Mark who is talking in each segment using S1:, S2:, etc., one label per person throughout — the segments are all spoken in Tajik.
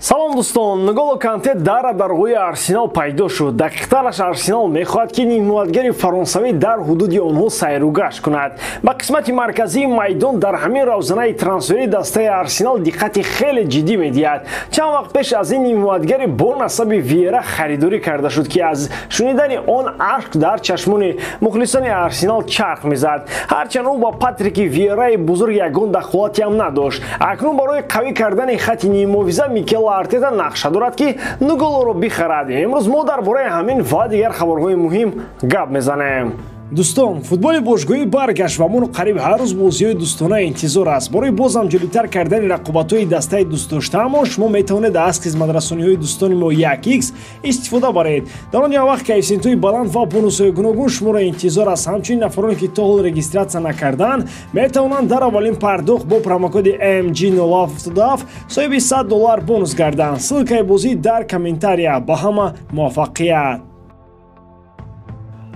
S1: Салом дӯстон, Нголо Канте дар радарҳои Арсенал пайдо шуд. Дақиқтараш, Арсенал мехоҳад, ки нимҳимоятгари фаронсавӣ дар ҳудуди онҳо сайругашт кунад. Ба қисмати марказии майдон дар ҳамин равзанаи трансфери дастаи Арсенал диққати хеле ҷиддӣ медиҳад. Чанд вақт пеш аз ин нимҳимоятгари бо насаби Виера харидорӣ карда шуд, ки аз шунидани он ашк дар чашмони мухлисони Арсенал чарх мезад. Ҳарчанд ӯ ба Патрики Виераи бузург ягон дахолатиам надошт. Акнун барои қавӣ кардани хати ниммуҳофиза Микел Артета нақша дорад, ки Нголоро бихарад. Имрӯз мо дар бораи ҳамин ва дигар хабарҳои муҳим гап мезанем.
S2: Дӯстон, футболи бошгоҳӣ баргашт ва моро қариб ҳар рӯз бозиҳои дӯстона интизор аст. Барои бозам ҷолибтар кардани рақобатҳои дастаи дӯстдоштаамон шумо метавонед аз хизматрасониҳои дӯстони мо 1x истифода баред. Дар он як вақт коэффисиентҳои баланд ва бонусҳои гуногун шуморо интизор аст. Ҳамчунин нафароне, ки то ҳол регистратсия накардаанд, метавонанд дар аввалин пардохт бо промокоди MG077 соҳиби $100 бонус гарданд. Ссылкаи бозӣ дар комментария. Ба ҳама муваффақият!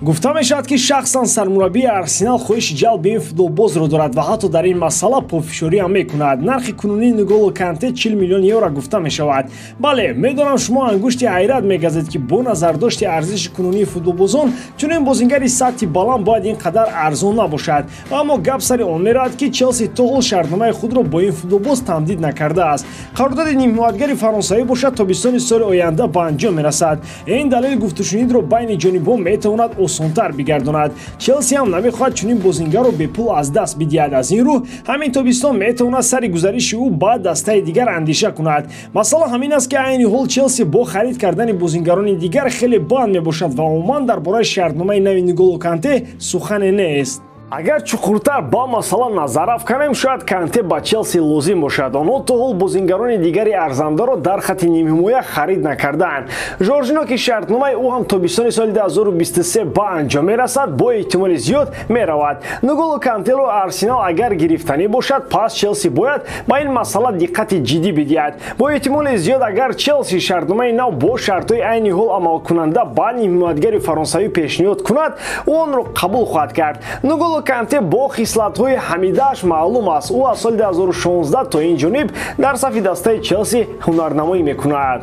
S2: Гуфта мешавад, ки шахсан сармураббии Арсенал хоҳиши ҷалби ин футболбозро дорад ва ҳатто дар ин масъала пофишориам мекунад. Нархи кунунии Нголо Канте 40 миллион евро гуфта мешавад. Бале, медонам, шумо ангушти ҳайрат мегазед, ки бо назардошти арзиши кунунии футболбозон чунин бозингари сатҳи баланд бояд ин қадар арзон набошад. Аммо гап сари он меравад, ки Челси то ҳол шартномаи худро бо ин футболбоз тамдид накардааст. Қарордоди нимҳимоятгари фаронсавӣ бошад, тобистони соли оянда ба анҷом мерасад. Ин далел гуфтушунидро байни ҷонибҳо метавонад осонтар бигардонад. Челси ҳам намехоҳад чунин бозингарро бепул аз даст бидиҳад. Аз ин рӯ ҳамин тобистон метавонад сари гузариши ӯ ба дастаи дигар андеша кунад. Масъала ҳамин аст, ки айни ҳол Челси бо харид кардани бозингарони дигар хеле банд мебошад ва умуман дар бораи шартномаи нави Нголо Канте сухане нест.
S1: Агар чуқуртар ба масъала назар афканем, шояд Канте ба Челси лозим бошад. Онҳо то ҳол бозингарони дигари арзандаро дар хати нимҳимоя харид накардаанд. Жоржино, ки шартномаи ӯ ҳам тобистони соли 2023 ба анҷом мерасад, бо эҳтимоли зиёд меравад. Нголо Кантеро Арсенал агар гирифтанӣ бошад, пас Челси бояд ба ин масъала диққати ҷиддӣ бидиҳад. Бо эҳтимоли зиёд, агар Челси шартномаи нав бо шартҳои айни ҳол амалкунанда ба нимҳимоятгари фаронсавӣ пешниҳод кунад, ӯ онро қабул хоҳад кард. Нголо Канте бо хислатҳои ҳамидааш маълум аст. Ӯ аз соли 2016 то ин ҷониб дар сафи дастаи Челси ҳунарнамоӣ мекунад.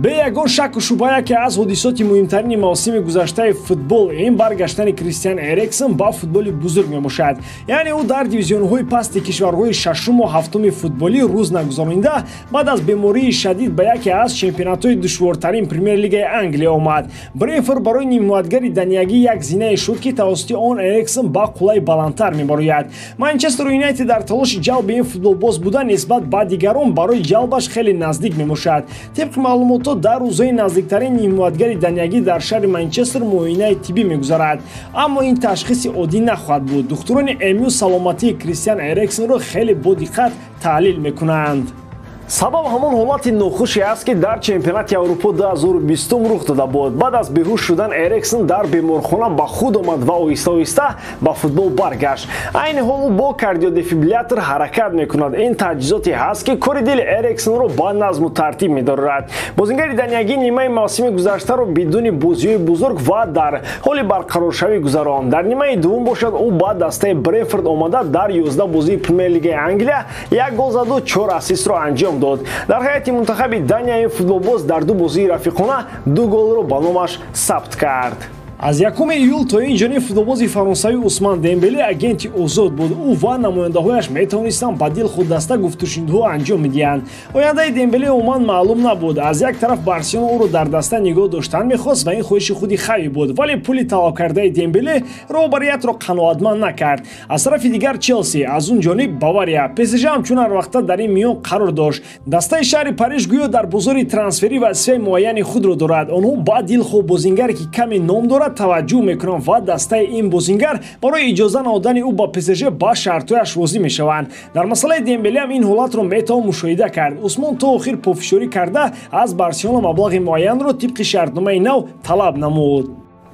S2: Бе ягон шаку шубҳа, яке аз ҳодисоти муҳимтарини мавсими гузаштаи футбол ин баргаштани Кристиан Эриксон ба футболи бузург мебошад. Яъне ӯ дар дивизионҳои пасти кишварҳои шашуму ҳафтуми футболӣ рӯз нагузаронида, баъд аз бемории шадид ба яке аз чемпионатҳои душвортарин, Премер-лигаи Англия, омад. Бренфорд барои нимҳимоятгари даниягӣ як зинае шуд, ки тавассути он Эриксон ба қуллаи баландтар мебарояд. Манчестер Юнайтед дар талоши ҷалби ин футболбоз буда, нисбат ба дигарон барои ҷалбаш хеле наздик мебошад. Тибқи маълумот, дар рӯзҳои наздиктарин нимҳимоятгари даниягӣ дар шаҳри Манчестер муоинаи тиббӣ мегузарад. Аммо ин ташхиси оддӣ нахоҳад буд. Духтурони МЮ саломатии Кристиан Эриксонро хеле бодиққат таҳлил мекунанд.
S1: Сабаб ҳамон ҳолати нохуше аст, ки дар чемпионати Аврупо 2020 рух дода буд. Баъд аз беҳуш шудан Эриксон дар беморхона ба худ омад ва оҳиста оҳиста ба футбол баргашт. Айни ҳол ӯ бо кардиодефибриллятор ҳаракат мекунад. Ин таҷҳизоте ҳаст, ки кори дили Эриксонро ба назму тартиб медорад. Бозингари даниягӣ нимаи мавсими гузаштаро бидуни бозиҳои бузург ва дар ҳоли барқароршавӣ гузаронд. Дар нимаи дуввум бошад, ӯ ба дастаи Бренфорд омада, дар 11 бозии Премер-лигаи Англия як гол заду чор ассистро анҷом дод. Дар ҳайати мунтахаби Дания ин футболбоз дар ду бозии рафиқона ду голро ба номаш сабт кард.
S2: Аз 1 июл то ин ҷониб футболбози фаронсавӣ Усман Дембеле агенти озод буд. Ӯ ва намояндаҳояш метавонистанд ба дил худдаста гуфтушунидҳо анҷом медиҳанд. Ояндаи Дембеле умуман маълум набуд. Аз як тараф Барселона ӯро дар даста нигоҳ доштан мехост ва ин хоҳиши худи Хави буд, вале пули талабкардаи Дембеле роҳбариятро қаноатманд накард. Аз тарафи дигар Челси, аз он ҷониб Бавария, ПСЖ ҳамчун ҳар вақта дар ин миён қарор дошт. Дастаи шаҳри Париж гӯё дар бозори трансферӣ вазифаи муайяни худро дорад. Онҳо ба дилхоҳ бозингаре, ки каме ном дорад, таваҷҷӯҳ мекунанд ва дастаи ин бозингар барои иҷоза надодани ӯ ба ПСЖ ба шартҳояш розӣ мешаванд. Дар масъалаи Дембеле ҳам ин ҳолатро метавон мушоҳида кард. Усмон то охир пофишорӣ карда, аз Барселона маблағи муайянро тибқи шартномаи нав талаб намуд.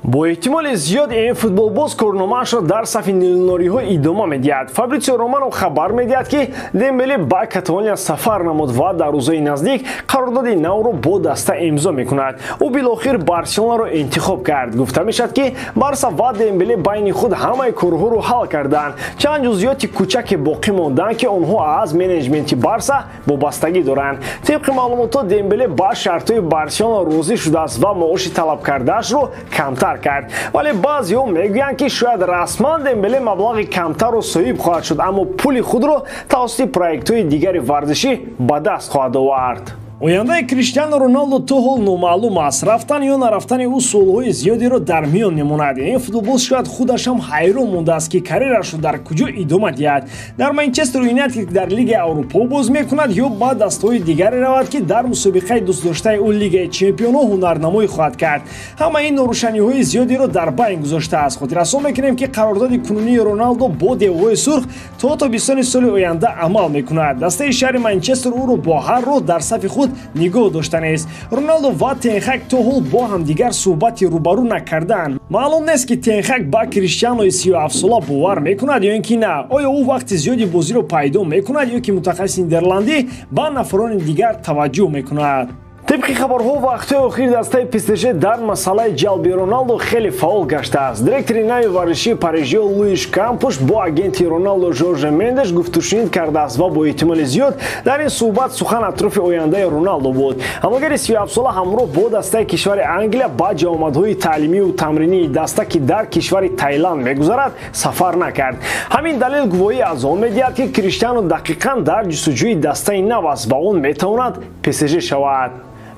S1: Бо эҳтимоли зиёд ин футболбоз корномаашро дар сафи нилнориҳо идома медиҳад. Фабритсио Романо хабар медиҳад, ки Дембеле ба Каталония сафар намуд ва дар рӯзҳои наздик қарордоди навро бо даста имзо мекунад. Ӯ билохир Барселонаро интихоб кард. Гуфта мешавад, ки Барса ва Дембеле байни худ ҳамаи корҳоро ҳал карданд. Чанд ҷузъиёти кӯчаке боқӣ монданд, ки онҳо аз менеҷменти Барса вобастагӣ доранд. Тибқи маълумотҳо, Дембеле ба шартҳои Барселона розӣ шудааст ва маоши талабкардаашро камтар кард. Вале баъзеҳо мегӯянд, ки шояд расман Дембеле маблағи камтарро соҳиб хоҳад шуд, аммо пули худро тавассути проектҳои дигари варзишӣ ба даст хоҳад овард. Ояндаи Криштиану Роналдо то ҳол номаълум аст. Рафтан ё нарафтани ӯ суолҳои зиёдеро дар миён мемонад. Ин футболбоз шояд худаш ҳам ҳайрон мондааст, ки карьерашро дар куҷо идома диҳад. Дар Манчестер Юнайтед, ки дар Лигаи Аврупо боз мекунад, ё ба дастҳои дигаре равад, ки дар мусобиқаи дӯстдоштаи ӯ, Лигаи Чемпионҳо, ҳунарнамоӣ хоҳад кард. Ҳамаи ин норӯшаниҳои зиёдеро дар байн гузоштааст. Хотиррасон мекунем, ки қарордоди кунунии Роналдо бо девҳои сурх то тобистони соли оянда амал мекунад. Дастаи шаҳри Манчестер ӯро бо ҳар роҳ дар сафи худ нигоҳ доштанист. Роналдо ва Тенхак то ҳол бо ҳамдигар суҳбати рӯбарӯ накарданд. Маълум нест, ки Тенхак ба Криштианои 37сола бовар мекунад ё ин ки на. Оё ӯ вақти зиёди бозиро пайдо мекунад ё ки мутахассиси нидерландӣ ба нафарони дигар таваҷҷӯҳ мекунад. Тибқи хабарҳо, вақтҳои охир дастаи ПСЖ дар масъалаи ҷалби Роналдо хеле фаъол гаштааст. Директори нави варзишии парижиё Луиш Кампуш бо агенти Роналдо Жорже Мендеш гуфтушунид кардааст ва бо эҳтимоли зиёд дар ин суҳбат сухан атрофи ояндаи Роналдо буд. Ҳамлагари 37сола ҳамроҳ бо дастаи кишвари Англия ба ҷавомадҳои таълимию тамринии даста, ки дар кишвари Таиланд мегузарад, сафар накард. Ҳамин далел гувоҳӣ аз он медиҳад, ки Криштиану дақиқан дар ҷустуҷӯи дастаи нав аст ва он метавонад ПСЖ шавад.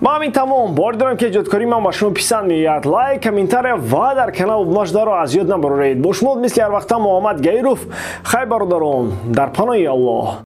S1: Ба ҳамин тамом. Бовар дорам, ки эҷодкории ман ба шумо писанд меояд. Лайк, комментария ва дар канал обуна шударо аз ёд набароред. Бо шумо мисли ҳар вақта Муҳаммад Гаиров. Хайр, бародарон, дар паноҳи Аллоҳ.